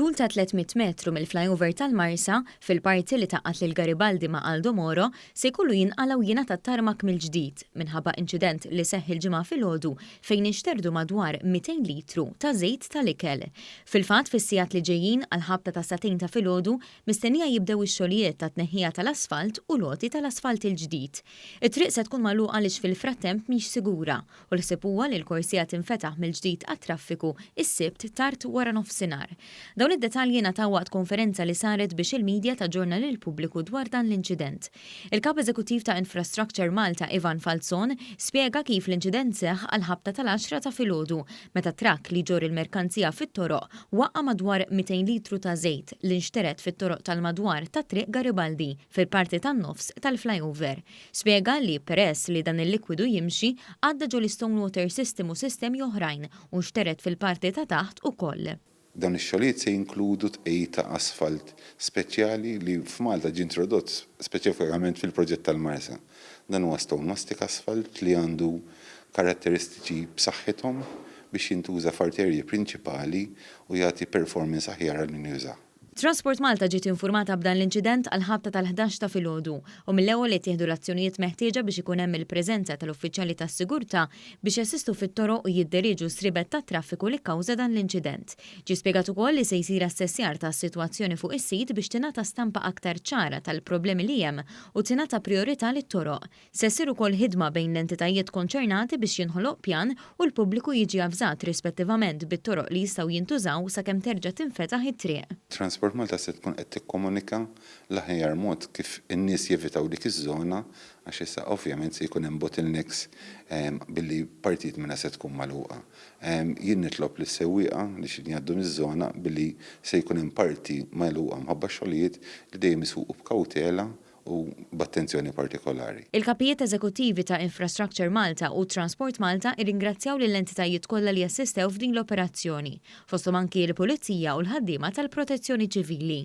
Tul ta' 300 metru mill-flyover tal-Marsa, fil-parti li tgħaqqad lil Garibaldi ma' Aldo Moro, se jkollu jinqala' u jingħata t-tarmak mill-ġdid minħabba inċident li seħħ il-Ġimgħa filgħodu fejn inxterdu madwar 200 litru ta' żejt tal-ikel. Fil-fatt, fis-sigħat li ġejjin, għall-ħabta ta' sagħtejn ta' filgħodu, mistennija jibdew ix-xogħlijiet ta' tneħħija tal-asfalt u l-għoti tal-asfalt il-ġdid. It-triq se tkun magħluqa għaliex fil-frattemp mhix sigura u l-ħsieb huwa li l-korsija tinfetaħ mill-ġdid għat-traffiku s-Sibt tard waranofsinhar. Dawn id-dettalji ngħataw waqt konferenza li saret biex il-media taġġorna lill-pubbliku dwar dan l-inċident. Il-Kap Eżekuttiv ta' Infrastructure Malta Ivan Falzon spjega kif l-inċident seħħ għall-ħabta tal-għaxra ta' filgħodu meta trakk li jġorr il-merkanzija fit-toroq waqqa' madwar 200 litru ta' żejt li nxtered fit-toroq tal-madwar ta' Triq Garibaldi fil-parti tan-nofs tal-flyover. Spjega li peress li dan il-likwidu jimxi, għadda ġo l-istone water system u sistemi oħrajn u nxtered fil-parti ta' taħt ukoll. Dawn ix-xogħlijiet se jinkludu tqegħid ta' asfalt speċjali li f'Malta ġie introdott speċifikament fil-proġett tal-Marsa. Dan huwa stone mastic asphalt li għandu karatteristiċi b'saħħithom biex jintuża f'arterji prinċipali u jagħti performance aħjar għal min jużah. Transport Malta ġiet infurmata b'dan l-inċident għall-ħabta tal-ħdax ta' filgħodu u mill-ewwel ittieħdu l-azzjonijiet meħtieġa biex ikun hemm il-preżenza tal-uffiċjali tas-sigurtà biex jassistu fit-toroq u jidderieġu s-sriebet tat-traffiku li kkawża dan l-inċident. Ġie spjegat ukoll li se jsir assessjar tas-sitwazzjoni fuq is-sit biex tingħata stampa aktar ċara tal-problemi li hemm u tingħata prijorità lit-toroq. Se ssir ukoll ħidma bejn l-entitajiet konċernati biex jinħoloq pjan u l-pubbliku jiġi avżat rispettivament bit-toroq li jistgħu jintużaw sakemm terġa' tinfetaħ it-triq. Transport Malta se tkun qed tikkomunika l-aħjar mod kif in-nies jevitaw dik iż-żona għax issa ovvjament se jkun hemm bottlenecks billi partijiet minnha se tkun magħluqa. Jien nitlob lis-sewwieqa li x'ħin jgħaddu miż-żona billi se jkun hemm parti magħluqa mħabba x-xogħlijiet li dejjem isuqu b'kawtela u b'attenzjoni partikolari. Il-Kapijiet Eżekuttivi ta' Infrastructure Malta u Transport Malta irringrazzjaw lill-entitajiet kollha li assistew f'din l-operazzjoni, fosthom anki l-Pulizija u l-ħaddiema tal-Protezzjoni Ċivili.